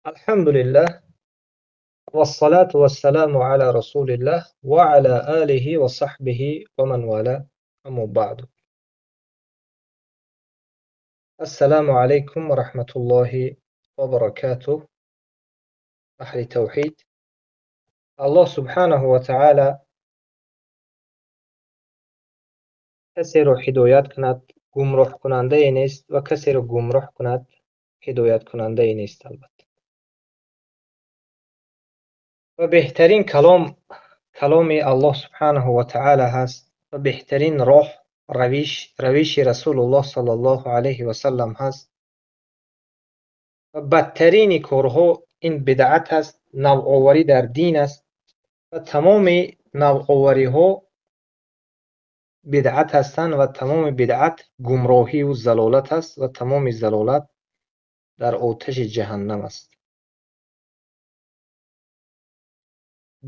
Алҳамдулиллаҳ вассалату вассаламу ала расулиллаҳ ва ала алиҳи ва саҳбиҳи ва ман вала, аммо баъду. Ассаламу алайкум ва раҳматуллоҳи ва баракатуҳ. Аҳли тавҳид, Аллоҳ субҳанаҳу ва таъала касеро ҳидоят кунад, гумроҳкунандае нест, ва касеро гумроҳ кунад, ҳидояткунандае нест, албатта. Ва беҳтарин калом каломи Аллоҳ субҳанаҳу ва таъала ҳаст, ва беҳтарин роҳ равиш равиши Расулуллоҳ саллаллоҳу алайҳи васаллам ҳаст, ва бадтарини корҳо ин бидъат аст, навоварӣ дар дин аст, ва тамоми навовариҳо бидъат ҳастанд, ва тамоми бидъат гумроҳиву залолат аст, ва тамоми залолат дар оташи ҷаҳаннам аст.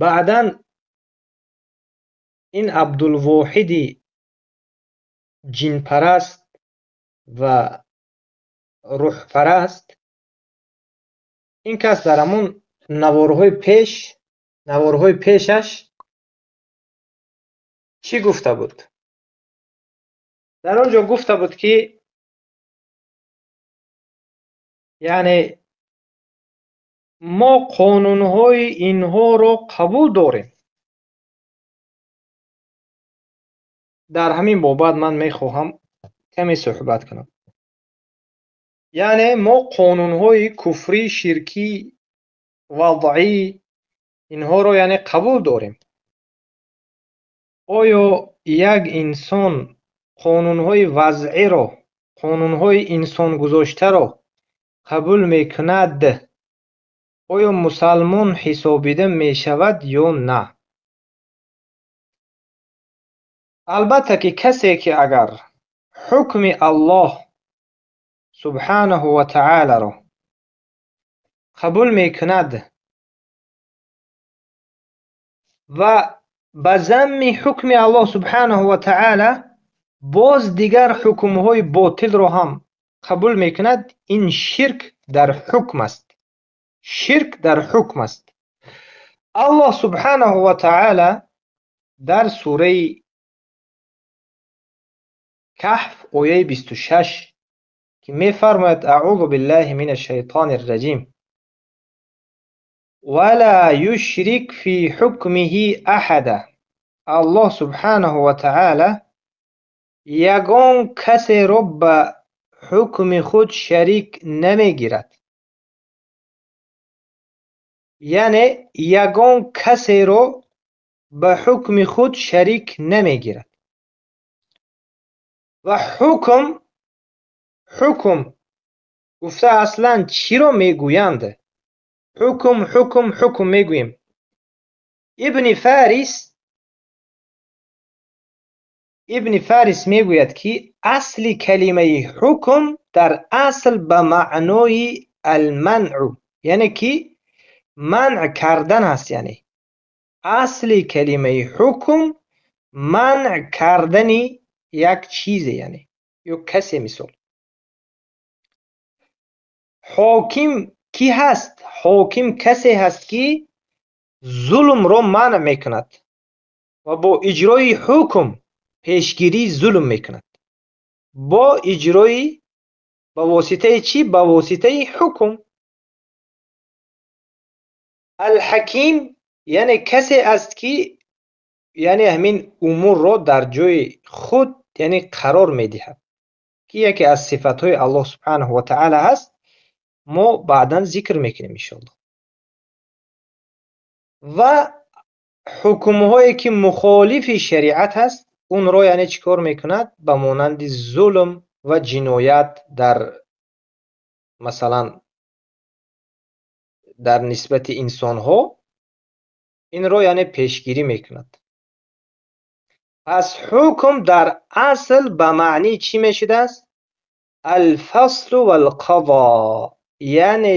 Баъдан ин Абдулвоҳиди ҷинпараст ва рӯҳпараст, ин кас дар ҳамон наворҳои пешаш чӣ гуфта буд? Дар он ҷо гуфта буд, ки яъне мо қонунҳои инҳоро қабул дорем. Дар ҳамин бобат ман мехоҳам каме суҳбат кунам. Яъне мо қонунҳои куфрӣ, ширкӣ, вадъӣ инҳоро яъне қабул дорем. Оё як инсон қонунҳои вазъиро, қонунҳои инсонгузоштаро қабул мекунад, оё мусалмон ҳисобида мешавад ё на? Албатта ки касе ки агар ҳукми Аллоҳ субҳанаҳу ва таъаларо қабул мекунад ва ба замми ҳукми Аллоҳ субҳанаҳу ва таъала боз дигар ҳукмҳои ботилро ҳам қабул мекунад, ин ширк дар ҳукм аст. Ширк дар ҳукм аст. Аллоҳ субҳанаҳу ва таъала дар сураи Каҳф ояи 26 ки мефармояд: аъузу биллаҳи мина шайтони рраҷим, ва ла юшрик фи ҳукмиҳи аҳада. Аллоҳ субҳанаҳу ва таъала ягон касеро ба ҳукми худ шарик намегирад. Яъне ягон касеро ба ҳукми худ шарик намегирад. Ва ҳукм гуфта аслан чиро мегӯянд? Ҳукм, ҳукм, ҳукм мегӯем. Ибни Фарис мегӯяд, ки асли калимаи ҳукм дар асл ба маънои алманъу, яъне ки манъ кардан аст. Яъне асли калимаи ҳукм манъ кардани як чизе, яъне ё касе. Мисол, ҳоким кӣ ҳаст? Ҳоким касе ҳаст, ки зулмро манъ мекунад ва бо иҷрои ҳукм пешгирии зулм мекунад. Бо иҷрои, ба воситаи чӣ? Ба воситаи ҳукм. Алҳаким яъне касе аст, ки яъне ҳамин умурро дар ҷои худ яъне қарор медиҳад, ки яке аз сифатҳои Аллоҳ субҳанаҳу ва таъала ҳаст. Мо баъдан зикр мекунем иншоаллоҳ. Ва ҳукмҳое ки мухолифи шариат ҳаст, онро яъне чӣ кор мекунад? Ба монанди зулм ва ҷиноят дар масалан дар нисбати инсонҳо, инро яъне пешгирӣ мекунад. Пас ҳукм дар асл ба маънии чӣ мешудааст? Алфаслу валқазо, яъне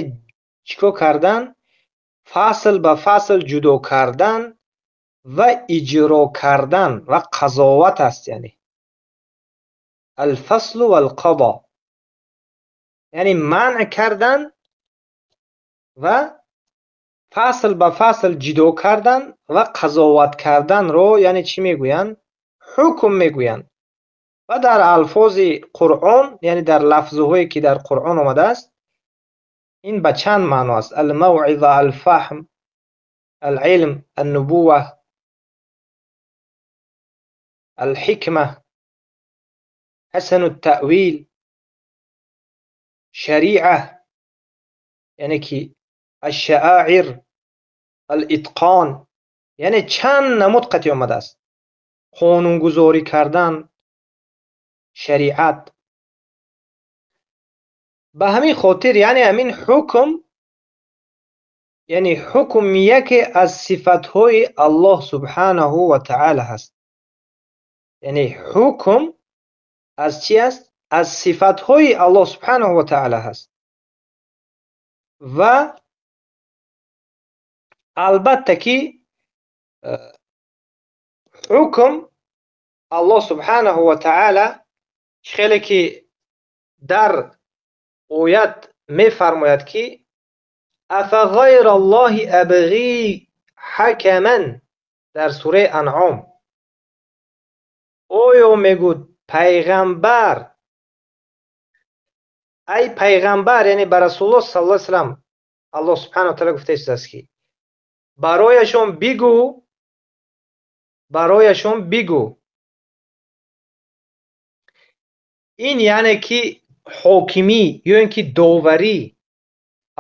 чӣ кор кардан? Фасл ба фасл ҷудо кардан ва иҷро кардан ва қазоват аст. Яъне алфаслу валқазо, яъне манъ кардан ва фасл ба фасл ҷудо кардан ва қазоват карданро яъне чӣ мегӯянд? Ҳукм мегӯянд. Ва дар алфози Қуръон, яъне дар лафзҳое ки дар Қуръон омадааст, ин ба чанд маъно аст: алмавъиза, алфаҳм, алилм, аннубува, алҳикма, ҳасану таъвил, шариа, яъне ки ашшааир, алитқон, яъне чанд намуд қатъи омадааст. Қонунгузорӣ кардан, шариат. Ба ҳамин хотир яъне ҳамин ҳукм, яъне ҳукм яке аз сифатҳои Аллоҳ субҳанаҳу ва таъала ҳаст. Яъне ҳукм аз чӣ аст? Аз сифатҳои Аллоҳ субҳанаҳу ва таъала ҳаст. Ва албатта ки ҳукм Аллоҳ субҳанаҳу ва таъала хеле ки дар оят мефармояд ки афа ғайра Аллоҳи абғӣ ҳакаман дар сураи Анъом. Оё мегӯд пайғамбар, ай пайғамбар, яъне ба Расулуллоҳ саллаллоҳу алайҳи васаллам Аллоҳ субҳанаҳу ва таъала гуфта истодааст ки барояшон бигӯ, барояшон бигӯ. Ин яъне ки ҳокимӣ ё ин ки доварӣ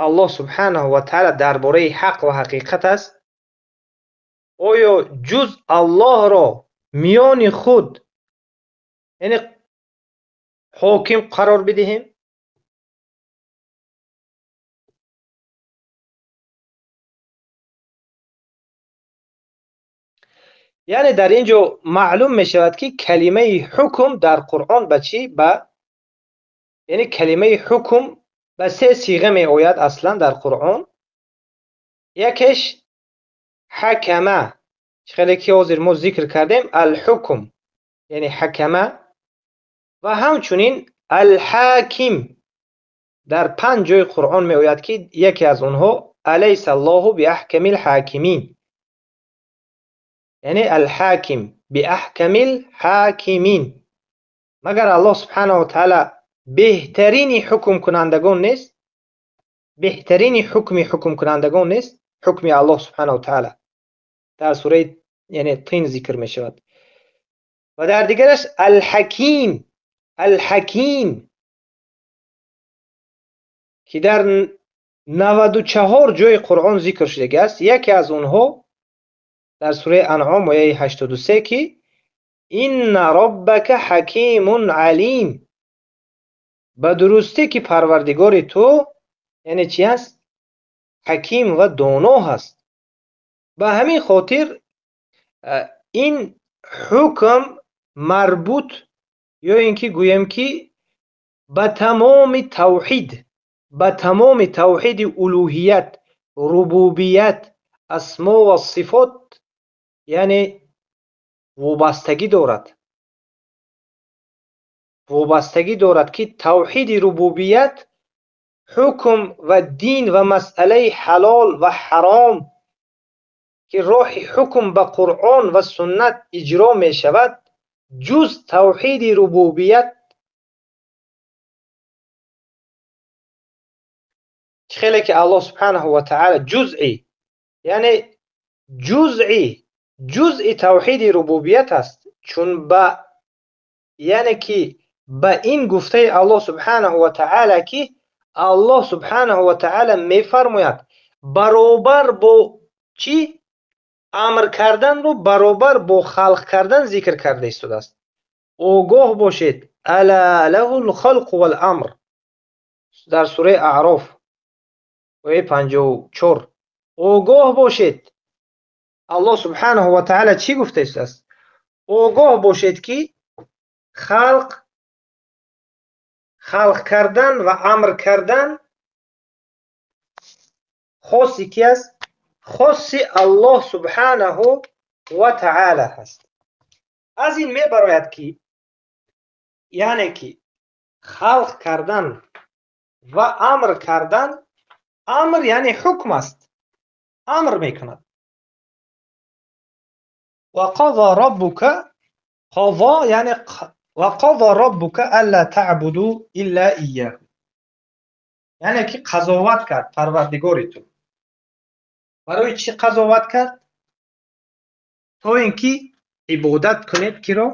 Аллоҳ субҳанаҳу ва таъала дар бораи ҳақ ва ҳақиқат аст. Оё ҷуз Аллоҳро миёни худ яъне ҳоким қарор бидиҳем? Яъне дар ин ҷо маълум мешавад ки калимаи ҳукм дар Қуръон ба чӣ? Ба яъне калимаи ҳукм ба се сиға меояд аслан дар Қуръон. Якеш ҳакама, хеле ки ҳозир мо зикр кардем, алҳукм, яъне ҳакама, ва ҳамчунин алҳаким дар панҷ ҷои Қуръон меояд ки яке аз онҳо алайса аллоҳу биаҳкамил ҳакимин, яъне алҳаким биаҳкамил ҳакимин. Магар Аллоҳ субҳанаҳу ва таъала беҳтарини ҳукмкунандагон нест? Беҳтарини ҳукми ҳукмкунандагон нест? Ҳукми Аллоҳ субҳанаҳу ва таъала дар сураи яъне Тин зикр мешавад. Ва дар дигараш алҳаким, алҳаким ки дар 94 ҷои Қуръон зикр шудагиаст, яке аз онҳо дар сураи Анъом ояи 83 ки инна роббака ҳакимун алим, ба дурустӣ ки парвардигори ту яъне чӣ аст? Ҳаким ва доно ҳаст. Ба ҳамин хотир ин ҳукм марбут ё ин ки гӯем ки ба тамоми тавҳид, ба тамоми тавҳиди улӯҳият, рубубият, асмо ва сифот яъне вобастагӣ дорад. Вобастагӣ дорад ки тавҳиди рубубият ҳукм ва дин ва масъалаи ҳалол ва ҳаром ки роҳи ҳукм ба Қуръон ва суннат иҷро мешавад, ҷуз тавҳиди рубубият хеле ки Аллоҳ субҳанаҳу ва таъала ҷузъи, яъне ҷузъи тавҳиди рубубият аст, чун ба яъне ки ба ин гуфтаи Аллоҳ субҳанаҳу ва таъала ки Аллоҳ субҳанаҳу ва таъала мефармояд баробар бо чӣ? Амр карданро баробар бо халқ кардан зикр карда истодааст. Огоҳ бошед, ала лаҳул халқу вал амр дар сураи Аъроф ояи 54. Огоҳ бошед, Аллоҳ субҳанаҳу ва таъала чӣ гуфта истодааст? Огоҳ бошед ки халқ кардан ва амр кардан хоси ки аст? Хоси Аллоҳ субҳанаҳу ва таъала ҳаст. Аз ин мебарояд ки яъне ки халқ кардан ва амр кардан Амр яъне ҳукм аст, амр мекунад. Ва қазо роббука, қазо яъне ва қазо роббука алла таъбуду илла ияҳу, яъне ки қазоват кард Парвардигори ту. Барои чӣ қазоват кард? То ин ки ибодат кунед киро?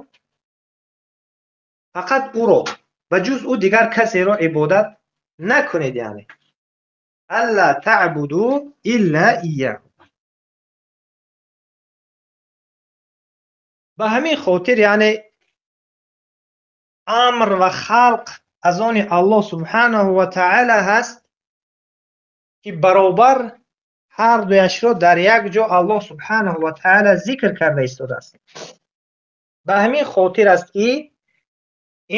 Фақат ӯро, ба ҷуз ӯ дигар касеро ибодат накунед. Яъне алла таъбуду илла ияҳу. Ба ҳамин хотир яъне амр ва халқ аз они Аллоҳ субҳанаҳу ва таъала ҳаст, ки баробар ҳар дуяшро дар як ҷо Аллоҳ субҳанаҳу ва таъала зикр карда истодааст. Ба ҳамин хотир аст ки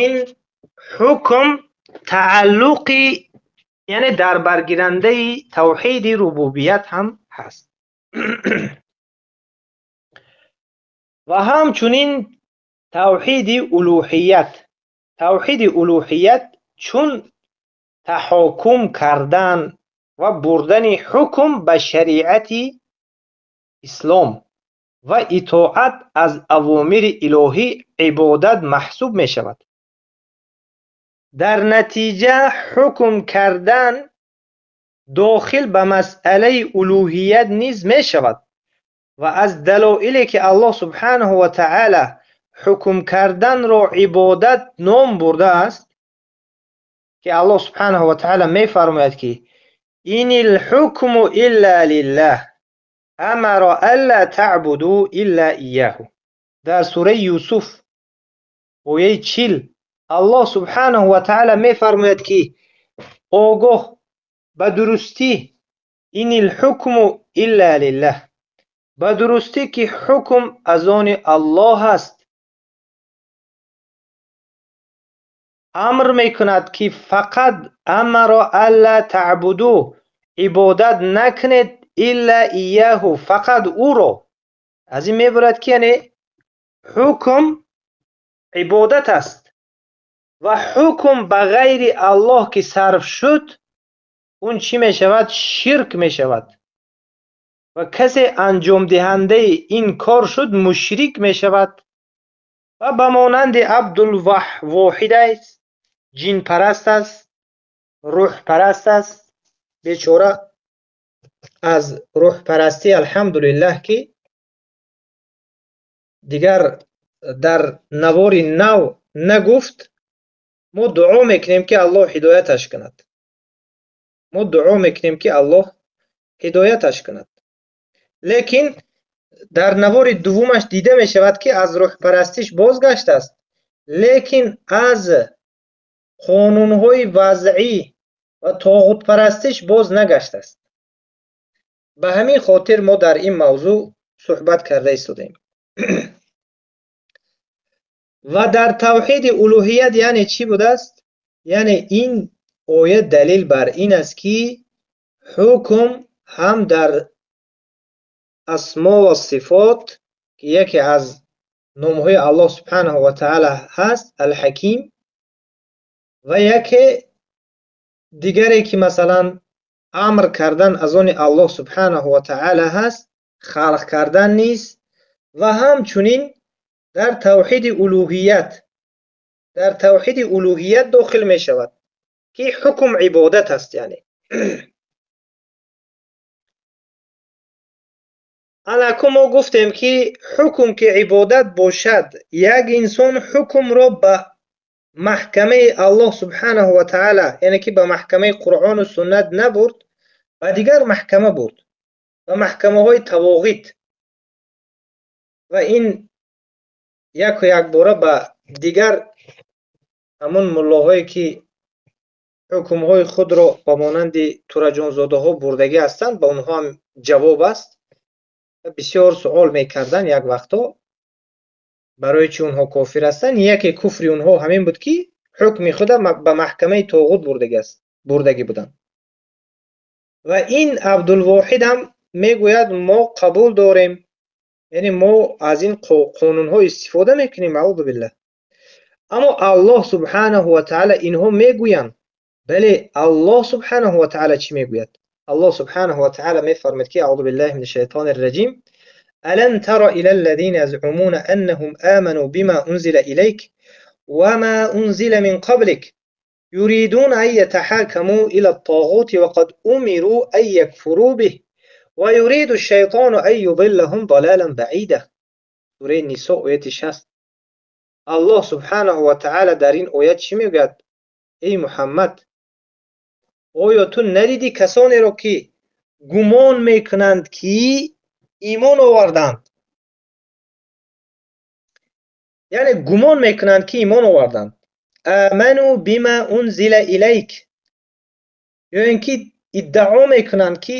ин ҳукм тааллуқи, яъне дар баргирандаи тавҳиди рубубият ҳам ҳаст. Ва ҳамчунин тавҳиди улуҳият. Тавҳиди улуҳият чун таҳокум кардан ва бурдани ҳукм ба шариати ислом ва итоат аз авомири илоҳӣ ибодат маҳсуб мешавад. Дар натиҷа ҳукм кардан дохил ба масъалаи улуҳият низ мешавад ва аз далоиле ки Аллоҳ субҳанаҳу ва таъала ҳукм карданро ибодат ном бурдааст, ки Аллоҳ субҳанаҳу ва таъала мефармояд ки инил ҳукму илла лиллаҳ амара алла таъбуду илла ияҳу. Дар сураи Юсуф ояи 40 Аллоҳ субҳанаҳу ва таъала мефармояд ки огоҳ ба дурустӣ инил ҳукму илла лиллаҳ, ба дурустӣ ки ҳукм аз они Аллоҳ аст. Амр мекунад ки фақат амара алла таъбуду, ибодат накунед илла ияҳу, фақат ӯро. Аз ин мебурад ки яъне ҳукм ибодат аст ва ҳукм ба ғайри Аллоҳ ки сарф шуд, он чӣ мешавад? Ширк мешавад. Ва касе анҷомдиҳандаи ин кор шуд, мушрик мешавад ва ба монанди Абдулвоҳид аст, ҷинпараст аст, рӯҳпараст аст. Бечора аз рӯҳпарастӣ алҳамдулиллаҳ ки дигар дар навори нав нагуфт. Мо дуо мекунем ки Аллоҳ ҳидояташ кунад. Мо дуо мекунем ки Аллоҳ ҳидояташ кунад. Лекин дар навори дуввумаш дида мешавад ки аз рӯҳпарастиш бозгаштааст, лекин аз қонунҳои вазъӣ ва тоғутпарастиш боз нагаштааст. Ба ҳамин хотир мо дар ин мавзӯъ суҳбат карда истодаем. Ва дар тавҳиди улуҳият яъне чӣ будааст? Яъне ин оя далил бар ин аст ки ҳукм ҳам дар асмо ва сифот, ки яке аз номҳои Аллоҳ субҳанаҳу ва таъала ҳаст, Алҳаким, ва яке дигаре ки масалан амр кардан аз они Аллоҳ субҳанаҳу ва таъала ҳаст, халқ кардан низ, ва ҳамчунин дар тавҳиди улуҳият, дар тавҳиди улуҳият дохил мешавад ки ҳукм ибодат аст. Яъне анаку мо гуфтем ки ҳукм ки ибодат бошад, як инсон ҳукмро ба маҳкамаи Аллоҳ субҳанаҳу ва таъала, яъне ки ба маҳкамаи Қуръону суннат набурд, ба дигар маҳкама бурд, ба маҳкамаҳои тавоғит. Ва ин яку якбора ба дигар ҳамон муллоҳое ки ҳукмҳои худро ба монанди тураҷонзодаҳо бурдагӣ ҳастанд, ба онҳо ҳам ҷавоб аст. Бисёр суол мекарданд як вақто, барои чӣ онҳо кофир ҳастанд. Яке куфри онҳо ҳамин буд ки ҳукми худа ба маҳкамаи тоғут бурдагӣ буданд. Ва ин Абдулвоҳид ҳам мегӯяд мо қабул дорем, яъне мо аз ин қонунҳо истифода мекунем, аузу биллаҳ. Аммо Аллоҳ субҳанаҳу ва таъала инҳо мегӯянд, бале Аллоҳ субҳанаҳу ва таъала чӣ мегӯяд? Аллоҳ субҳанаҳу ва таъала мефармояд ки аъузу биллаҳи минаш шайтонир раҷим ألم تر إلى الذين يزعمون أنهم آمنوا بما أنزل إليك وما أنزل من قبلك يريدون أن يتحاكموا إلى الطاغوت وقد أمروا أن يكفروا به ويريد الشيطان أن يضلهم ضلالا بعيدا. سورة نساء ояти 60. Аллоҳ субҳанаҳу ва таъала дар ин оят чӣ мегӯяд? Эй Муҳаммад, оё ту надидӣ касонеро ки гумон мекунанд ки имон оварданд? Яъне гумон мекунанд ки имон оварданд. Аману бима унзила илайк, ё ин ки иддао мекунанд ки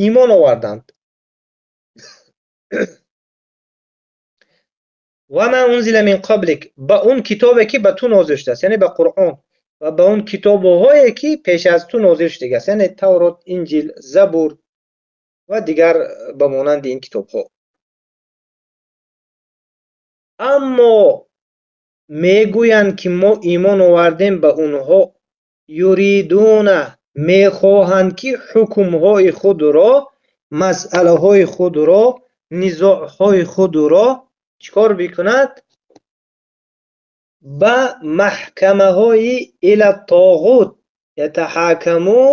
имон оварданд. Ва ма унзила мин қаблик, ба он китобе ки ба ту нозил шудааст, яъне ба Қуръон ва ба он китобҳое ки пеш аз ту нозил шудааст, яъне Таврот, Инҷил, Забур ва дигар ба монанди ин китобҳо. Аммо мегӯянд ки мо имон овардем ба онҳо. Юридуна, мехоҳанд ки ҳукмҳои худро, масъалаҳои худро, низоъҳои худро чикор бикунад? Ба маҳкамаҳои ила тоғут, ятаҳакаму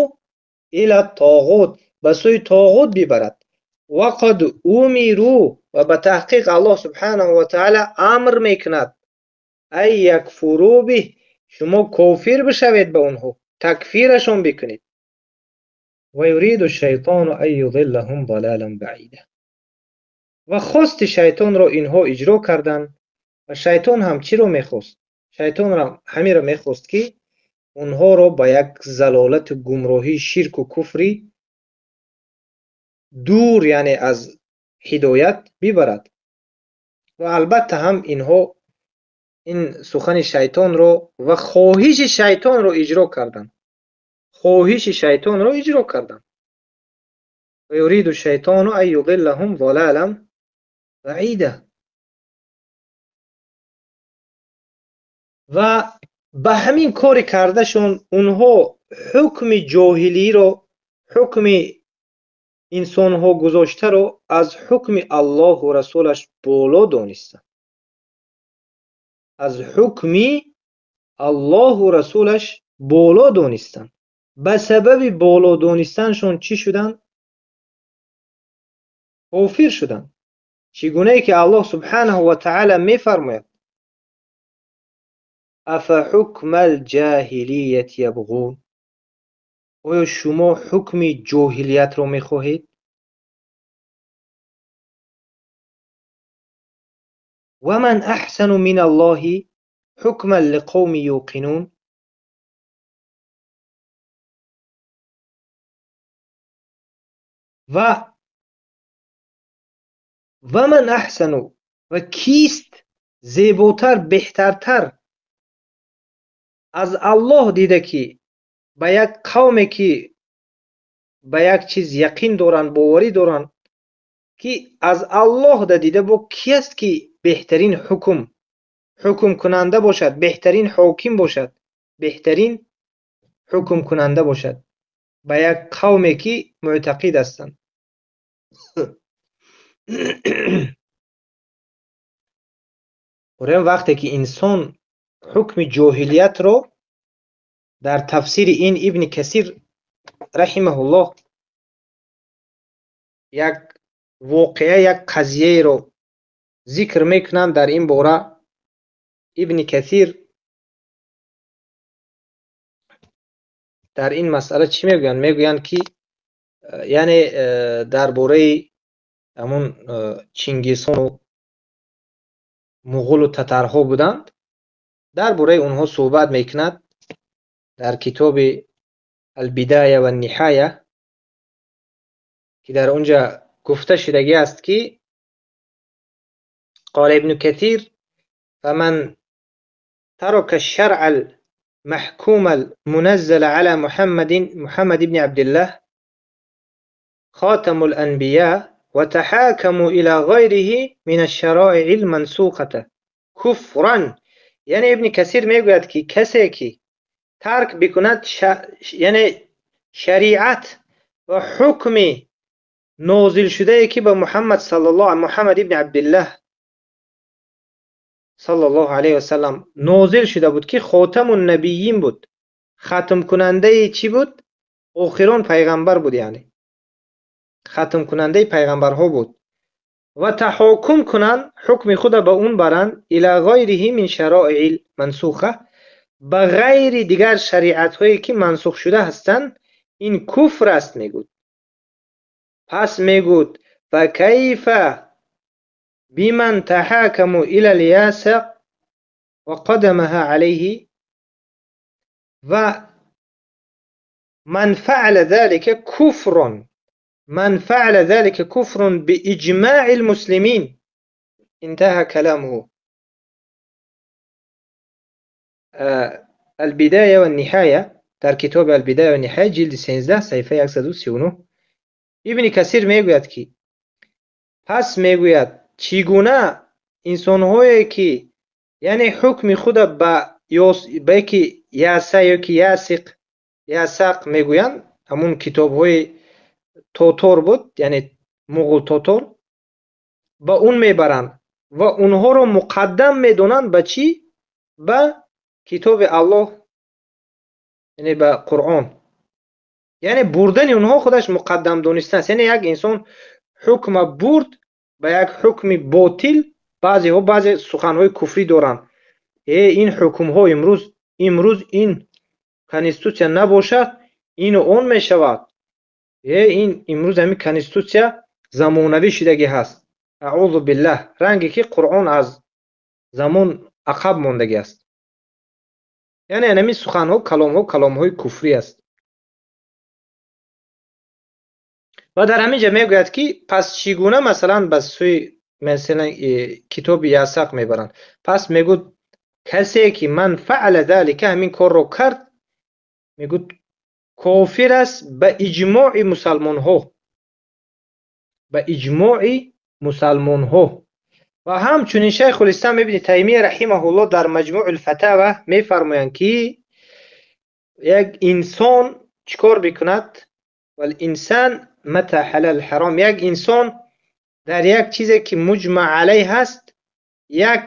ила тоғут, ба сӯи тоғут бибарад. Вақад умиру, ва ба таҳқиқ Аллоҳ субҳанаҳу ва таъала амр мекунад ай якфуру биҳ, шумо кофир бишавед ба онҳо, такфирашон бикунед. Ва юриду шайтону ан юзиллаҳум залалан баида. Ва хости шайтонро инҳо иҷро карданд. Ва шайтон ҳам чиро мехост? Шайтон ҳам ҳамиро мехост ки онҳоро ба як залолату гумроҳии ширку куфри дур, яъне аз ҳидоят бибарад. Ва албатта ҳам инҳо ин сухани шайтонро ва хоҳиши шайтонро иҷро карданд. Хоҳиши шайтонро иҷро карданд. Ва юриду шайтону ан юзиллаҳум залалан баида. Ва ба ҳамин кори кардашон онҳо ҳукми ҷоҳилиро, ҳукми инсонҳо гузоштаро аз ҳукми Аллоҳу расулаш боло донистанд. Аз ҳукми Аллоҳу расулаш боло донистанд. Ба сабаби боло донистаншон чӣ шуданд? Кофир шуданд. Чӣ гунае ки Аллоҳ субҳанаҳу ва таъала мефармояд: афа ҳукмал ҷоҳилияти ябғун, оё шумо ҳукми ҷоҳилиятро мехоҳед? Ва ман аҳсану миналлоҳи ҳукман лиқавмин юқинун. Ва ман аҳсану, ва кист зеботар, беҳтартар аз Аллоҳ дида ки ба як қавме ки ба як чиз яқин доранд, боварӣ доранд, ки аз Аллоҳ да дида бо ки аст ки беҳтарин ҳукмкунанда бошад, беҳтарин ҳоким бошад, беҳтарин ҳукмкунанда бошад ба як қавме ки муътақид ҳастанд. Орем вақте ки инсон ҳукми ҷоҳилиятро дар тафсири ин Ибни Касир раҳимаҳуллоҳ як воқеа, як қазияеро зикр мекунанд дар ин бора. Ибни Касир дар ин масъала чӣ мегӯянд? Мегӯянд ки яъне дар бораи ҳамун Чингизхону муғулу татарҳо буданд, дар бораи онҳо суҳбат мекунад дар китоби Албидая ва Ниҳая, ки дар онҷа гуфта шудагӣ аст ки قال ابن كثير فمن ترك الشرع المحكوم المنزل على محمد بن عبد الله خاتم الأنبياء وتحاكموا إلى غيره من الشرائع المنسوخة كفرا. یعنی ابن کثیر میگوید که کسی که ترک بکند یعنی شریعت ва ҳукми нозилшудае ки ба Муҳаммад саллаллоҳу Муҳаммад ибни Абдуллоҳ саллаллоҳу алайҳи васаллам нозил шуда буд, ки хотамун набийин буд, хатмкунандаи чӣ буд? Охирон пайғамбар буд, яъне хатмкунандаи пайғамбарҳо буд. Ва таҳокум кунанд, ҳукми худа ба он баранд, ила ғайриҳи мин шароиил мансуха, ба ғайри дигар шариатҳое ки мансух шуда ҳастанд, ин куфр аст, мегӯд. Пас мегӯд факайфа биман таҳакаму ила л-ясақ ва қадамаҳа алайҳи ва ман фаъала залика куфрун, ман фаъала залика куфрун бииҷмаи л-муслимин. Интаҳа каламуҳу. Ал-Бидая ва Ниҳая, дар китоби Ал-Бидая ва Ниҳая ҷилди 13 саҳифаи 139 Ибни Касир мегӯяд ки пас мегӯяд чӣ гуна инсонҳое ки яъне ҳукми худа ба яке яса ё ки ясиқ, ясақ мегӯянд, ҳамун китобҳои тотор буд, яъне муғул тотор, ба он мебаранд ва онҳоро муқаддам медонанд ба чӣ? Ба китоби Аллоҳ, яъне ба Қуръон. Яъне бурдани онҳо худаш муқаддам донистан аст. Яъне як инсон ҳукма бурд ба як ҳукми ботил, баъзеҳо баъзе суханҳои куфрӣ доранд. Ин ҳукмҳо имрӯз ин конститутсия набошад, ину он мешавад. Ин имрӯз ҳамин конститутсия замонавӣ шудагӣ ҳаст. Аъузу биллаҳ, ранге ки Қуръон аз замон ақаб мондагӣ аст. Яъне ҳамин суханҳо, каломҳо, каломҳои куфрӣ аст. Ва дар ҳамин ҷо мегӯяд ки пас чӣ гуна масалан ба сӯи масалан китоби Ясақ мебаранд. Пас мегӯд касе ки ман фаъала залика, ҳамин корро кард, мегӯд кофир аст ба иҷмои мусалмонҳо, ба иҷмои мусалмонҳо. Ва ҳамчунин Шайхулислом ибни Таймия раҳимаҳуллоҳ дар Маҷмӯъул Фатава мефармоянд ки як инсон чӣ кор мекунад? Вал инсан мата ҳалал ҳаром, як инсон дар як чизе ки муҷмаъ алайҳ ҳаст, як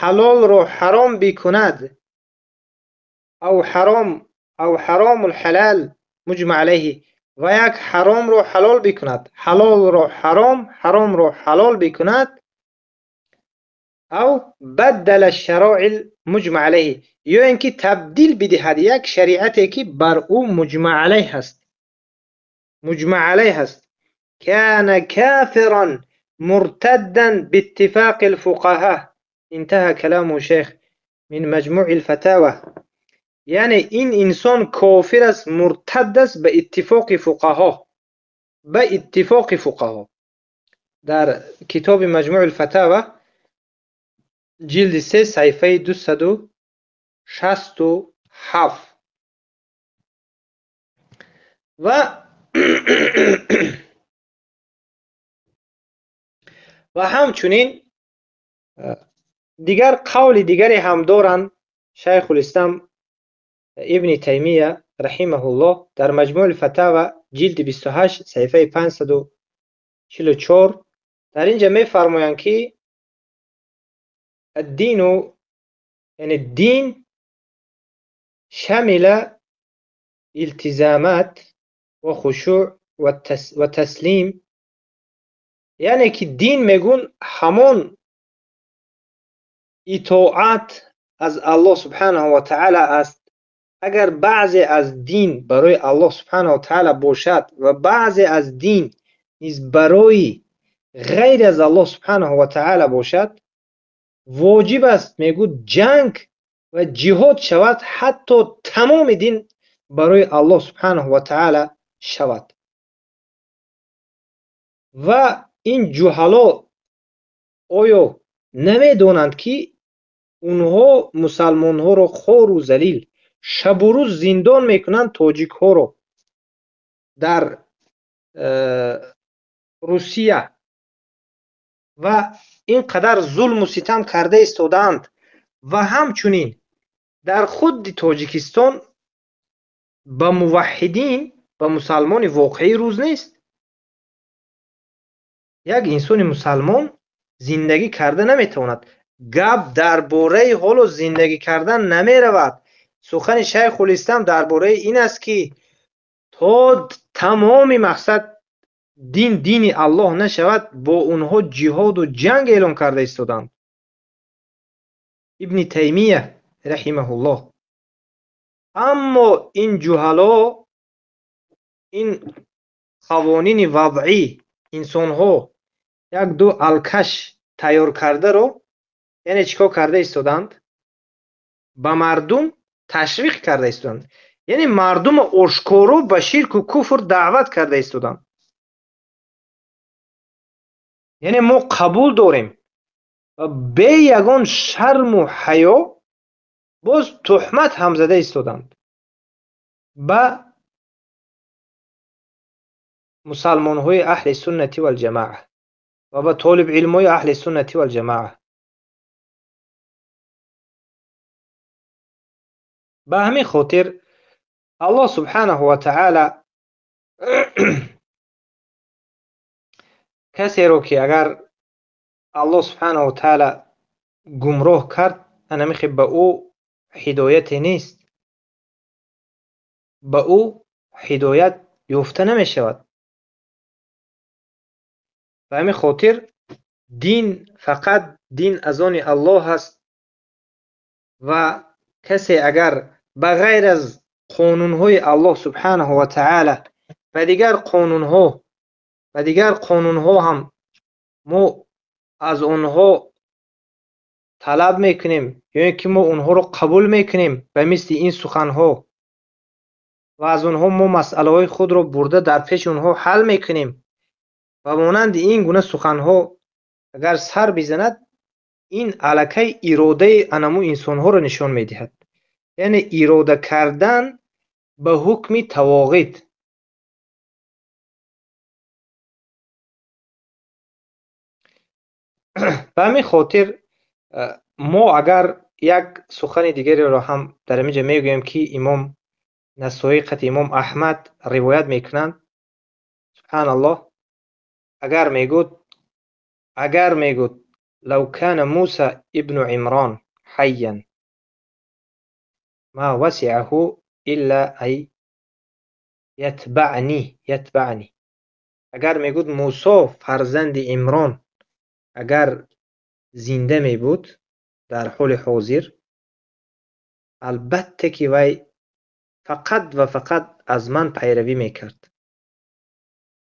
ҳалолро ҳаром бикунад, ав ҳаром, ав ҳаромул ҳалал муҷмаъ алайҳи, ва як ҳаромро ҳалол бикунад, ҳалолро ҳаром, ҳаромро ҳалол бикунад, ав баддала шароил муҷмаъ алайҳи, ё ин ки табдил бидиҳад як шариате ки бар ӯ муҷмаъ алайҳ ҳаст, муҷмаъ алайҳ ҳаст, кана кафиран муртаддан бииттифоқи лфуқаҳо. Интаҳа каламу шайх мин маҷмӯи лфатава. Яъне ин инсон кофир аст, муртад аст ба иттифоқи фуқаҳо, ба иттифоқи фуқаҳо. Дар китоби Маҷмӯи лфатава ҷилди 3 саҳифаи 267. Ва ҳамчунин дигар қавли дигаре ҳам доранд Шайхулислом ибни Таймия раҳимаҳуллоҳ дар Маҷмӯи Фатава ҷилди 28 саҳифаи 544. Дар ин ҷо мефармоянд ки ад-дину, яъне дин шамила илтизамат ва хушӯъ ва таслим, яъне ки дин мегӯн ҳамон итоат аз Аллоҳ субҳанаҳу ва таъала аст. Агар баъзе аз дин барои Аллоҳ субҳанаҳу ва таъала бошад ва баъзе аз дин низ барои ғайр аз Аллоҳ субҳанаҳу ва таъала бошад, воҷиб аст, мегӯд, ҷанг ва ҷиҳод шавад, ҳатто тамоми дин барои Аллоҳ субҳанаҳу ва таъала шавад. Ва ин ҷуҳало оё намедонанд ки онҳо мусалмонҳоро хору залил шабу рӯз зиндон мекунанд, тоҷикҳоро дар Русия ва ин қадар зулму ситам карда истодаанд. Ва ҳамчунин дар худи Тоҷикистон ба муваҳҳидин ба мусалмони воқеӣ рӯз нест. Як инсони мусалмон зиндагӣ карда наметавонад. Гап дар бораи ҳоло зиндагӣ кардан намеравад. Сухани Шайхулислам дар бораи ин аст, ки то тамоми мақсад дин дини Аллоҳ нашавад, бо онҳо ҷиҳоду ҷанг эълон карда истоданд. Ибни Таймия раҳимаҳуллоҳ. Аммо ин ҷуҳало, ин қавонини вадъӣ, инсонҳо як ду алкаш тайёр кардаро, яъне чӣ кор карда истоданд? Ба мардум ташвиқ карда истоданд. Яъне мардумро ошкоро ба ширку куфр даъват карда истоданд. Яъне мо қабул дорем ва бе ягон шарму ҳаё боз туҳмат ҳам зада истоданд ба мусалмонҳои аҳли суннати валҷамоа ва ба толибилмҳои аҳли суннати валҷамоа. Ба ҳамин хотир Аллоҳ субҳанаҳу ва таъала касеро ки агар Аллоҳ субҳанаҳу ва таъала гумроҳ кард, анамихе ба ӯ ҳидояте нест, ба ӯ ҳидоят ёфта намешавад. Ба ҳамин хотир дин фақат дин аз они Аллоҳ аст ва касе агар ба ғайр аз қонунҳои Аллоҳ субҳанаҳу ва таъала ба дигар қонунҳо, ба дигар қонунҳо ҳам мо аз онҳо талаб мекунем ё ин ки мо онҳоро қабул мекунем ба мисли ин суханҳо ва аз онҳо мо масъалаҳои худро бурда дар пеши онҳо ҳал мекунем ва монанди ин гуна суханҳо агар сар бизанад, ин аллакай иродаи анаму инсонҳоро нишон медиҳад. Яъне ирода кардан ба ҳукми тавоғид. Ба ҳамин хотир мо агар як сухани дигареро ҳам дар ҳамин ҷо мегӯем, ки имом Насоӣ қати имом Аҳмад ривоят мекунанд. Субҳаналлоҳ, агар мегӯд лав кана Муса ибну Имрон ҳайян ма васиаҳу илла ай ятбаъни. Агар мегӯд Мусо фарзанди Имрон агар зинда мебуд дар ҳоли ҳозир, албатта ки вай фақат ва фақат аз ман пайравӣ мекард.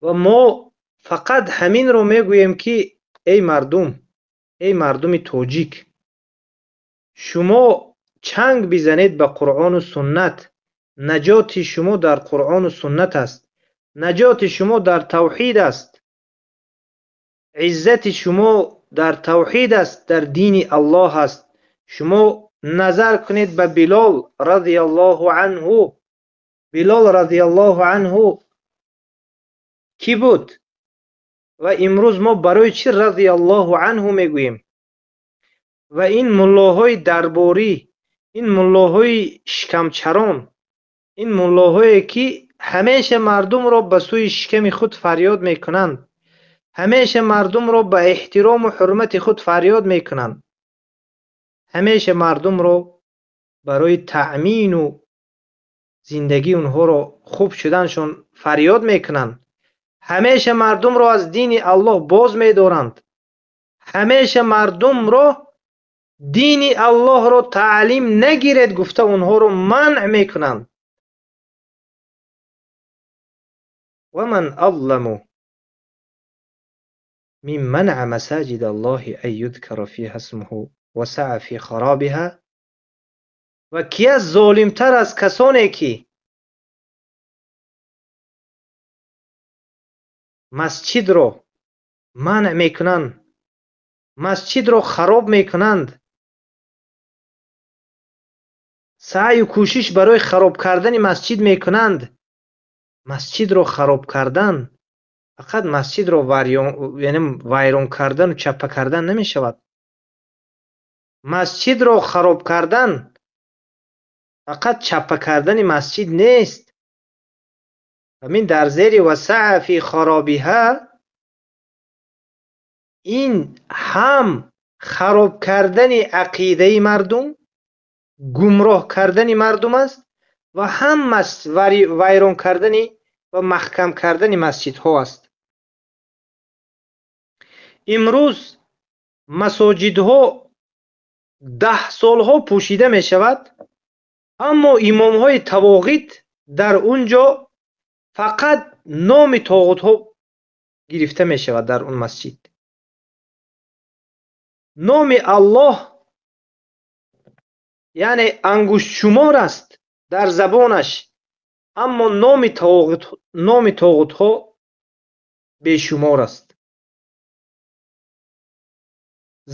Ва мо фақат ҳаминро мегӯем, ки эй мардум, эй мардуми тоҷик, шумо чанг бизанед ба Қуръону суннат. Наҷоти шумо дар Қуръону суннат аст. Наҷоти шумо дар тавҳид аст. Иззати шумо дар тавҳид аст, дар дини Аллоҳ аст. Шумо назар кунед ба Билол радиаллоҳу анҳу. Билол радиаллоҳу анҳу кӣ буд? Ва имрӯз мо барои чӣ радиаллоҳу анҳу мегӯем? Ва ин муллоҳои дарборӣ, ин муллоҳои шикамчарон, ин муллоҳое ки ҳамеша мардумро ба сӯи шиками худ фарёд мекунанд, ҳамеша мардумро ба эҳтирому ҳурмати худ фарёд мекунанд, ҳамеша мардумро барои таъмину зиндагии онҳоро хуб шуданшон фарёд мекунанд, ҳамеша мардумро аз дини Аллоҳ боз медоранд, ҳамеша мардумро дини Аллоҳро таълим нагиред гуфта онҳоро манъ мекунанд. ومن أظلم ممن منع مساجد الله أن يذكر فيها اسمه وسعى في خرابها. و کی از ظالمتر از کسانی که مسجد را منع میکنند، مسجد را خراب میکنند، سعی و کوشش برای خراب کردن مسجد میکنند. مسجد را خراب کردن فقط مسجد را ویران کردن و چپه کردن نمی شود. مسجد را خراب کردن فقط چپه کردن مسجد نیست. Ҳамин дар зери васаа фи харобиҳа ин ҳам хароб кардани ақидаи мардум, гумроҳ кардани мардум аст ва ҳам вайрон кардани ва маҳкам кардани масҷидҳо аст. Имрӯз масоҷидҳо 10 солҳо пӯшида мешавад, аммо имомҳои тавоғит дар он ҷо фақат номи тоғутҳо гирифта мешавад дар он масҷид. Номи Аллоҳ яъне ангуштшумор аст дар забонаш, аммо номи тоғутҳо бешумор аст.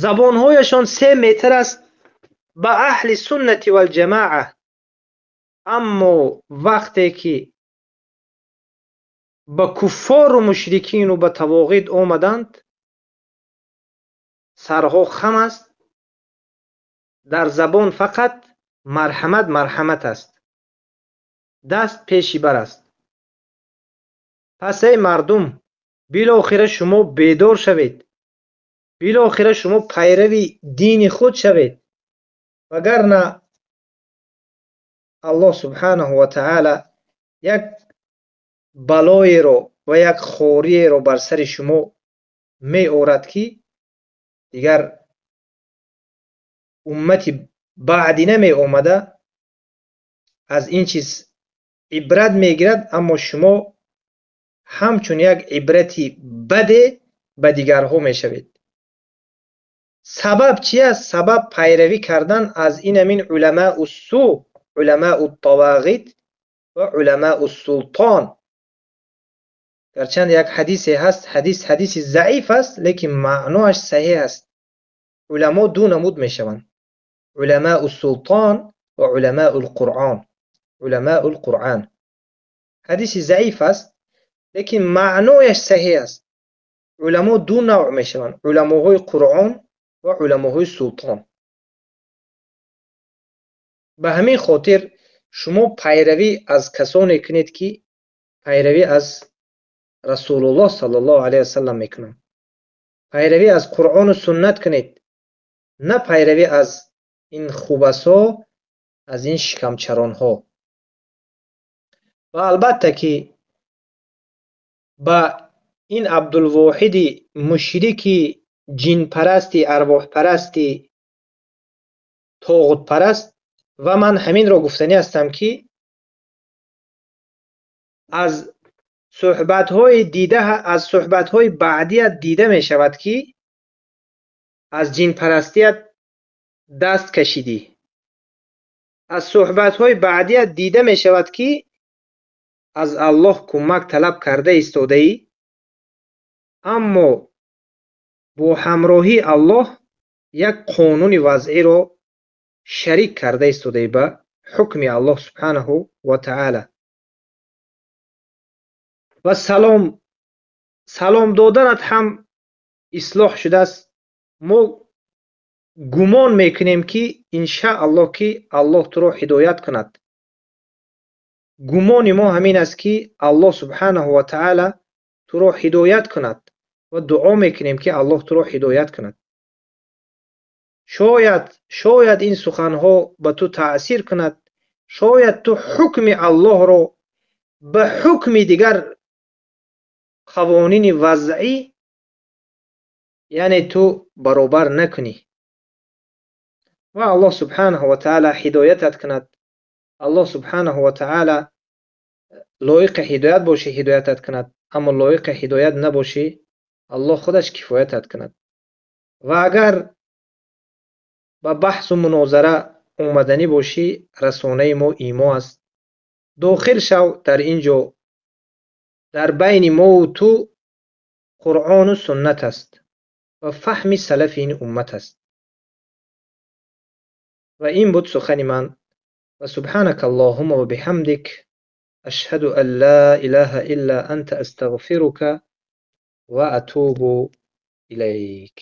Забонҳояшон 3 метр аст ба аҳли суннати валҷамоа, аммо вақте ки ба куффору мушрикину ба тавоғит омаданд, сарҳо хам аст, дар забон фақат марҳамат марҳамат аст, даст пеши бар аст. Пас эй мардум, билохира шумо бедор шавед, билохира шумо пайрави дини худ шавед, вагарна Аллоҳ субҳанаҳу ва таъала як балоеро ва як хориеро бар сари шумо меорад, ки дигар уммати баъдина меомада аз ин чиз ибрат мегирад, аммо шумо ҳамчун як ибрати баде ба дигарҳо мешавед. Сабаб чи аст? Сабаб пайравӣ кардан аз ин ҳамин уламаኡ су, уламау тавағит ва уламау султон. Гарчанд як ҳадисе ҳаст, ҳадиси заиф аст, лекин маъноаш саҳеҳ аст. Уламо ду намуд мешаванд: уламау султон ва уламаул қуръон. Уламаул қуръон. Ҳадиси заиф аст, лекин маънояш саҳеҳ аст. Уламо ду навъ мешаванд: уламоҳои қуръон ва уламоҳои султон. Ба ҳамин хотир шумо пайравӣ аз касоне кунед, ки пайравӣ аз Расулуллоҳ саллаллоҳу алайҳи васаллам мекунанд. Пайравӣ аз Қуръону суннат кунед, на пайравӣ аз ин хубасо, аз ин шикамчаронҳо. Ва албатта ки ба ин Абдулвоҳиди мушрики ҷинпарасти, арвоҳпарасти, тоғутпараст, ва ман ҳаминро гуфтанӣ ҳастам, ки аз суҳбатҳои дида, аз суҳбатҳои баъдият дида мешавад, ки аз ҷинпарастият даст кашидӣ. Аз суҳбатҳои баъдият дида мешавад, ки аз Аллоҳ кӯмак талаб карда истодаӣ, аммо бо ҳамроҳии Аллоҳ як қонуни вазъиро шарик карда истодаӣ ба ҳукми Аллоҳ субҳанаҳу ва таъала. Ва салом доданат ҳам ислоҳ шудааст. Мо гумон мекунем, ки иншааллоҳ ки Аллоҳ туро ҳидоят кунад. Гумони мо ҳамин аст, ки Аллоҳ субҳанаҳу ва таъала туро ҳидоят кунад ва дуо мекунем, ки Аллоҳ туро ҳидоят кунад. Шояд ин суханҳо ба ту таъсир кунад, шояд ту ҳукми Аллоҳро ба ҳукми дигар қавонини вазъӣ, яъне ту баробар накунӣ. Ва Аллоҳ субҳанаҳу ва таъала ҳидоятат кунад. Аллоҳ субҳанаҳу ва таъала лоиқи ҳидоят бошӣ, ҳидоятат кунад, аммо лоиқи ҳидоят набошӣ, Аллоҳ худаш кифоятат кунад. Ва агар ба баҳсу мунозара омаданӣ бошӣ, расонаи мо имо аст. Дохил шав дар ин ҷо. Дар байни мову ту Қуръону суннат аст ва фаҳми салафи ин уммат аст. Ва ин буд сухани ман. Ва субҳанака Аллоҳумма ва биҳамдик ашҳаду ан ла илаҳа илла анта астағфирука ва атубу илайк.